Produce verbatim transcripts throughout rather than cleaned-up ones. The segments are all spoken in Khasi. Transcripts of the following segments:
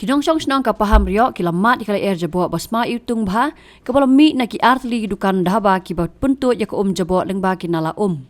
Ki nongshong shnong ka Pahamrioh ki la mad ïa ka lyer jaboh ba sma iwtung bha, kaba la mih na ki artylli ki dukan dhaba kiba pyntuid ïa ka um jaboh lyngba ki nala um.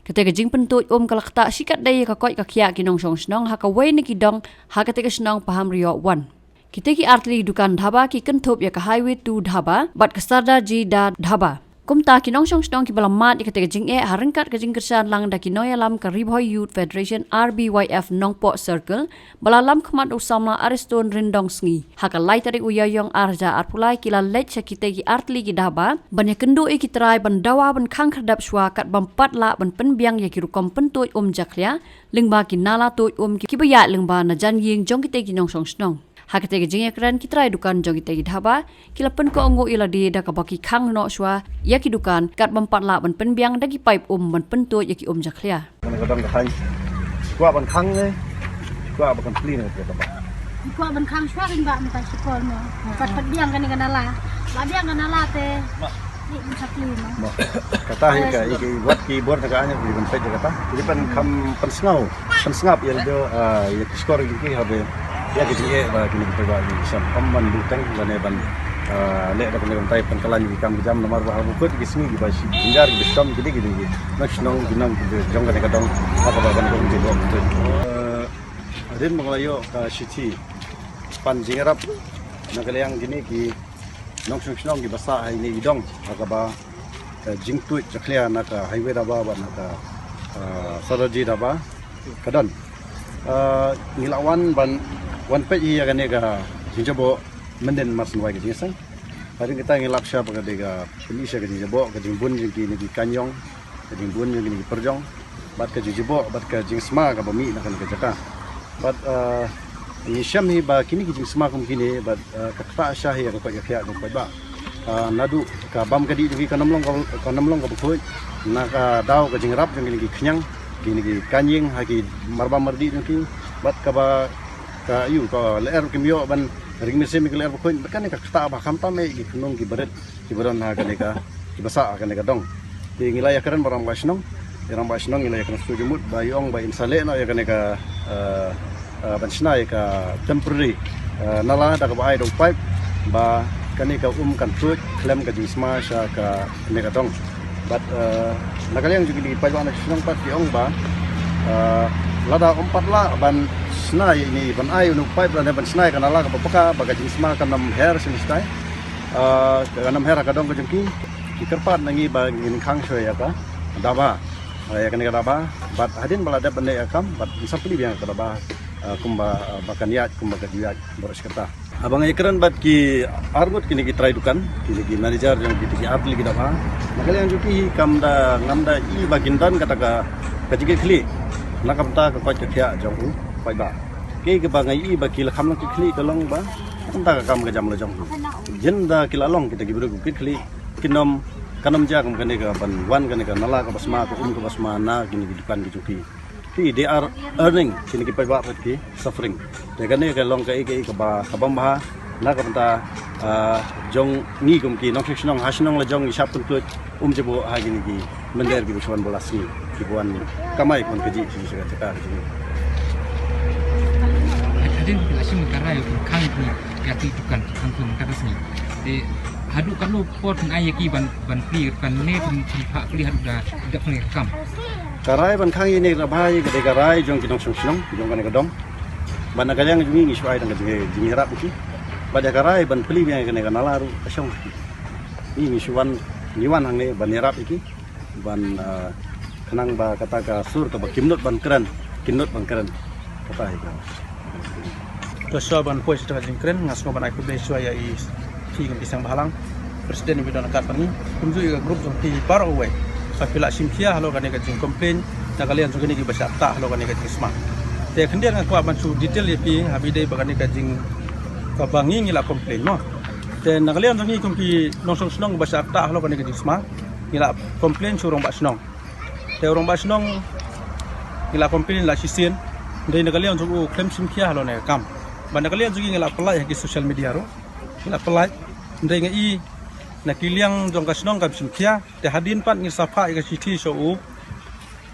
Kata ka jingpyntuid um ka la ktah shikatdei ïa ka koit ka khiah ki nongshong shnong ha kawei na ki dong ha kata ka shnong Pahamrioh wan. Kita ki artylli dukan dhaba ki kynthup ïa ka Highway two dhaba bad ka Sardar Ji Da dhaba. Kumta ki nongshong shnong kiba la mad ïa kata ka jingeh ha ryngkat ka jingkyrshan lang da ki nongïalam ka Ri Bhoi Youth Federation R B Y F Nongpoh Circle, ba la lam khmat u samla Ariston Ryndongsngi. Ha ka lai tarik u Ïaïong ar hajar arphew lai ki la leit sha kita ki artylli ki dhaba ban ïakynduh ïa ki trai ban dawa ban khang khyrdep shuwa kat bym pat lah ban pynbiang ïa ki rukom pyntuid um jakhlia lyngba ki nala tuid um kiba ïaid lyngba na jan ïing jong kita ki nongshong shnong. Ha kata ka jingïakren ki trai dukan jong kita ki dhaba ki la pynkohnguh ïa lade da kaba ki khang noh shuwa ïa ki dukan kat bym pat lah ban pynbiang da ki paip um ban pyntuid ïa ki um jakhlia. Kane ka dong ka thaiñ. Kwah ban khang ne? Kwah ba kan plie ne ka dong. Kwah ban khang shuwa kin ba mynta shipor mo. Pat pat biang kane ka nala. Ba biang ka nala te. Ni ban sa plie mo. Mo. Kata hi ka i ki wat ki bor ta ka anya ki ban peit kata. Ki ban kham pan sngaw. Pan sngap ïa do ïa ki shkor ki ki habe. Ïa ki jingeh ba ki ni ba ki sam. Kam ban bu teng ba ne ban. Ah, leh da kane ban tai pan kalan ki kam jam namar ba ha bu kut ki sngi ki ba shi jingjar ki ba sham ki dei ki dei. Nang shnong ki nang ki jong kane ka dong ha kaba ban kong ki dong tu. Eh, rin ba nga la ïoh ka shithi pan jingïarap na ka liang kine ki nongshong shnong ki ba sah ha ine i dong ha kaba, eh, jingtuid jakhlia na ka highway dhaba bad na ka, eh, Sardar Ji dhaba ka don. Eh, ngi la wan ban wan peit ïa kane ka jingjaboh myndien mar syn wai ka jingseng. Hadien kata ngi lap sha ba ka dei ka pynlong sha ka jingjaboh, ka jingbun jong kine ki kynjong, ka jingbun jong kine ki pyrjong, bad ka jingjaboh bad ka jingsma kaba mih na kane ka jaka. Bad, eh, ngi shem hi ba kine ki jingsma kum kine bad, eh, ka ktah sha hi ïa ka koit ka khiah jong ka paidbah. Eh, naduh ka bam ka dih jong ki kan ym long ka, kan ym long kaba khuid na ka daw ka jingrap jong kine ki khñiang, kine ki kynjing ha ki marbam mardih jong ki bad kaba ka ïu ka lyer kim ïoh ban ring mynsiem ïa ka lyer ba khuid bad kane ka ktah ba khamtam eh ki khunlung ki barit ki ba don ha kane ka ki ba sah ha kane ka dong. Te ngi la ïakren bad rangbah shnong, ïa rangbah shnong ngi la ïakren sngewthuh jingmut ba ïa ong ba in sa leh noh ïa kane ka, eh, eh, ban shna ïa ka temporary, eh, nala da kaba ai da u paip ba kane ka um kan tuid khlem ka jingsma sha kane ka dong. Bad, eh, na ka liang jong kine ki paidbah na shnong pat ki ong ba, eh, lada ym pat lah ban shna ïa ine ban ai u paip lane ban shna ïa ka nala kaba paka ba ka jingsma kan ym her shisha. Eh, kan ym her ha ka dong ka jong ki, ki kyrpad na ngi ba ngin khang shuwa ïa ka daba. Eh, ïa kane ka daba bad hadien ba la dep ban leh ïa ka kam bad ngin sa plie biang ïa ka daba, eh, kumba, eh, ba kan ïaid kumba ka ju ïaid baroh shi katta. Haba nga ïakren bad ki arngut kine ki trai dukan, kine ki manager jong kine ki artylli ki daba. Na ka liang jong ki kam da ngam da i ba kin don kata ka, ka jingkitkhlieh na ka bynta ka koit ka khiah jong u paidbah. Ki kaba nga i ba ki la kham long kit khlieh ka long ba na ka bynta ka kam ka jam la jong u. Ynda ki la long kita ki briew ki kit khlieh kin ym, kan ym jia kum kane ka ban wan kane ka nala kaba sma, ka um kaba sma na kine ki dukan ki jong ki. Ki, they are earning, kine ki paidbah pat ki suffering. Te kane ka long kaei kaei kaba, kaba bha na ka bynta, ah, jong ngi kum ki nongshong shnong, ha shnong la jong ngi shah pyntuid um jaboh ha kine ki mynder ki ba shu wan ba la sngi, ki ba wan kamai ki wan kajih sha ka jaka ka jong ngi. Hadien ki la shim ka rai ki khang ki ïa ki dukan, khang ki kata sngi. Te haduh katno por phin ai ïa ki ban, ban plie, ban ne phin, phin phah plie haduh da dep phin ïa ka kam. Ka rai ban khang ïa ne ka rai ka dei ka rai jong ki nongshong shnong jong kane ka dong. Bad na ka liang jong ngi ngi shu ai tang ka jing, jingïarap ïa ki. Bad ïa ka rai ban plie ïa kane ka nala ruh ka shong. Ngi ngi shu wan, ngi wan hangne ban ïarap ïa ki. Ban, ah, khnang ba kata ka sur kaba kim nud ban kren, kin nud ban kren. Kata hi ka. To shuwa ban poi sha ka jingkren, nga sngew ban ai khublei shuwa ïa i Chief Commissioner Bhalang, President ba don kat pang ngi, kumjuh ïa ka group jong phi baroh kawei. Ba phi la shim khia halor kane ka jingcomplain na ka liang jong kine kiba shah ktah halor kane ka jingsma. Te khyndiat nga kwah ban shu detail ïa phi, haba ïadei bad kane ka jing kaba ngi ngi la complain mo. Te na ka liang jong ngi kum ki nongshong shnong ba shah ktah halor kane ka jingsma, ngi la complain sha u rangbah shnong. Te u rangbah shnong ngi la complain la shisien, hynrei na ka liang jong u khlem shim khia halor kane ka kam. Bad na ka liang jong ngi ngi la pynlait ha ki social media ruh. Ngi la pynlait, hynrei nga i na ki liang jong ka shnong kam shim khia, te hadien pat ngi sa phah ïa ka shithi sha u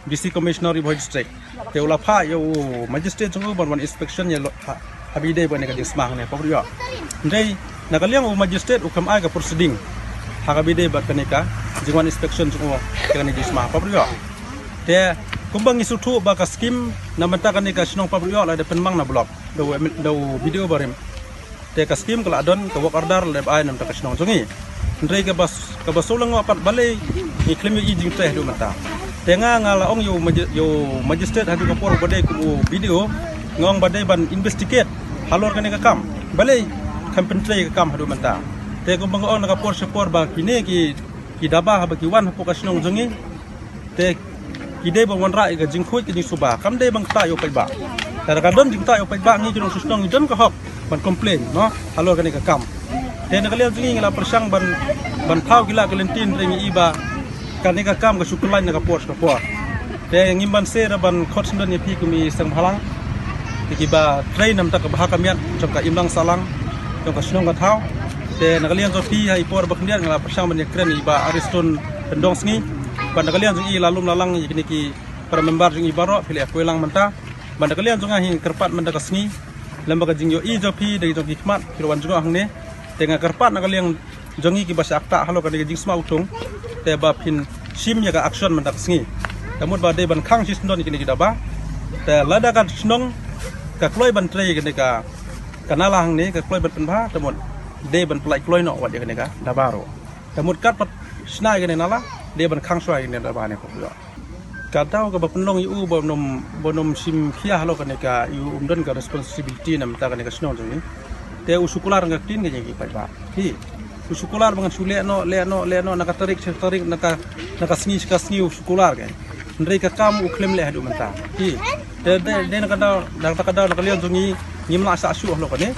D C Commissioner Ri Bhoi District. Te u la phah ïa u magistrate jong u ban wan inspection ïa la, ha, Haba ïadei bad kane ka jingsma hangne, parabangeit. Hynrei na ka liang u magistrate u kam ai ka proceeding ha kaba ïadei bad kane ka jingwan inspection jong u ïa kane ka jingsma, parabangeit. Te kumba ngi sngewthuh ba ka skim na bynta kane ka shnong, parabangeit, la dep pynmang na block da u, da u B D O barim. Te ka skim ka la don, ka work order la dep ai na bynta ka shnong jong ngi. Hynrei kaba, kaba shu lyngngoh pat balei ngi khlem ïohi jingtrei haduh mynta. Te nga, nga la ong ïa u maji-, ïa u magistrate haduh ka por ba dei kum u B D O, nga ong ba dei ban investigate halor kane ka kam. Balei kam pyntrei ka kam haduh mynta. Te kumba nga ong na ka por sha por ba kine ki, ki daba haba ki wan hapoh ka shnong jong ngi, te ki dei ban wanrah ïa ka jingkhuid ka jingsuba, kam dei ban ktah ïa u paidbah. Te lada ka don jingktah ïa u paidbah, ngi ki nongshong shnong ngi don ka hok ban complain, no, halor kane ka kam. Te na ka liang jong ngi, ngi la pyrshang ban, ban thaw ki la ka lynti, hynrei ngi i ba kane ka kam ka shu kyllain na ka por sha ka por. Te ngim banse ruh ban khot syndon ïa phi kum ki seng bhalang, te kiba trei na bynta ka bha ka miat jong ka imlang sahlang jong ka shnong ka thaw. Te na ka liang jong phi, ha i por ba khyndiat nga la pyrshang ban ïakren ïa i Bah Ariston Pyndongsngi. Bad na ka liang jong i, la lum la lang ïa kine ki para member jong i baroh, phi la ïakren lang mynta. Bad na ka liang jong nga hi, nga kyrpad mynta ka sngi, lem bad ka jingïohi jong phi da jong ki khmat, phi la wan jngoh hangne. Te nga kyrpad na ka liang jong ngi kiba shah ktah halor kane ka jingsma utung, te ba phin shim ïa ka action mynta ka sngi. Te mut ba dei ban khang shisyndon ïa kine ki daba. Te lada ka shnong ka kloi ban trei ïa kane ka, ka nala hangne, ka kloi ban pynbha, te mut dei ban pynlait kloi noh wat ïa kane ka daba ruh. Te mut kat pat shna ïa kane ka nala, dei ban khang shuwa ïa kane ka daba ne, parabangeit. Ka daw kaba pynlong ïa u ba un ym, ba un ym shim khia halor kane ka, ïa u um don ka responsibility na bynta kane ka shnong jong ngi. Te u shu kular ka ktien ka jong ki paidbah. Hi. U shu kular ba ngan shu leh noh, leh noh, leh noh, na ka tarik sha tarik, na ka, na ka sngi sha ka sngi u shu kular ka. Hynrei ka kam u khlem leh haduh mynta. Hi. Te, te, te na ka daw, na ka daw, na ka liang jong ngi, ngim lah shah shuh halor kane.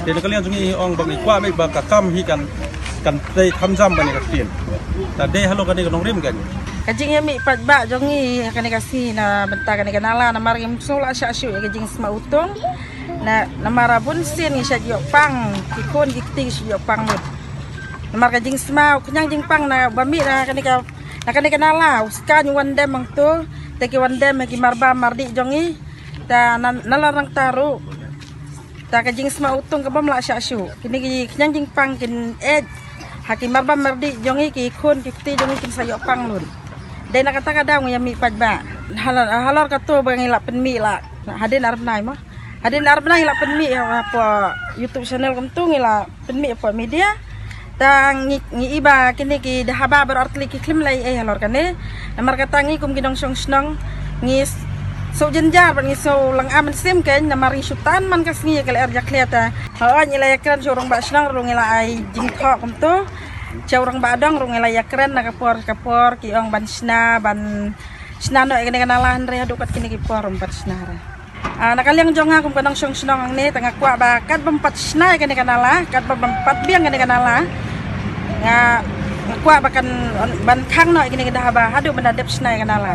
Te na ka liang jong ngi ong ba ngi kwah beit ba ka kam hi kan, kan trei kham jam ba ne ka ktien. Te dei halor kane ka nongrim kan. Ka jingïamih paidbah jong ngi ha kane ka sngi na bynta kane ka nala, namar ngim sngew lah shah shuh ïa ka jingsma utung. Na, namar a bun sien ngi shait ïoh pang, ki khun ki kti ki shait ïoh pang lut. Namar ka jingsma, u khñiang jingpang na ba mih na kane ka, na kane ka nala, u skaiñ u wan dem hangto, te ki wan dem ha ki marbam mardih jong ngi. Te na, nalor nangta ruh, te ka jingsma utung ka bym lah shah shuh. Kine ki khñiang jingpang kin ïaid ha ki marbam mardih jong ngi, ki khun ki kti jong ngi kin sa ïoh pang lut. Dei na kata ka daw ngi ïamih paidbah. Halor, halor kato ba ngi la pynmih la hadien ar bnai mo. Hadien ar bnai ngi la pynmih hapoh YouTube channel kumto, ngi la pynmih hapoh media. Te ngi, ngi i ba kine ki daba baroh artylli ki khlem leh ei ei halor kane. Namar kata ngi kum ki nongshong shnong ngi s-, sngewjynjar bad ngi sngew lynga mynsiem kein, namar ngi shu tan man ka sngi ïa ka lyer jakhlia. Te hooid ngi la ïakren sha u rangbah shnong ruh, ngi la ai jingthoh kumto. Sha u rangbah dong ruh ngi la ïakren na ka por ka por, ki ong ban shna, ban shna noh ïa kane ka nala, hynrei haduh kat kine ki por ym pat shna re. Ah, na ka liang jong nga kum ka nongshong shnong hangne, te nga kwah ba kat bym pat shna ïa kane ka nala, kat bym pat biang kane ka nala, nga, nga kwah ba kan, ban khang noh ïa kane ka daba haduh ban da dep shna ïa ka nala.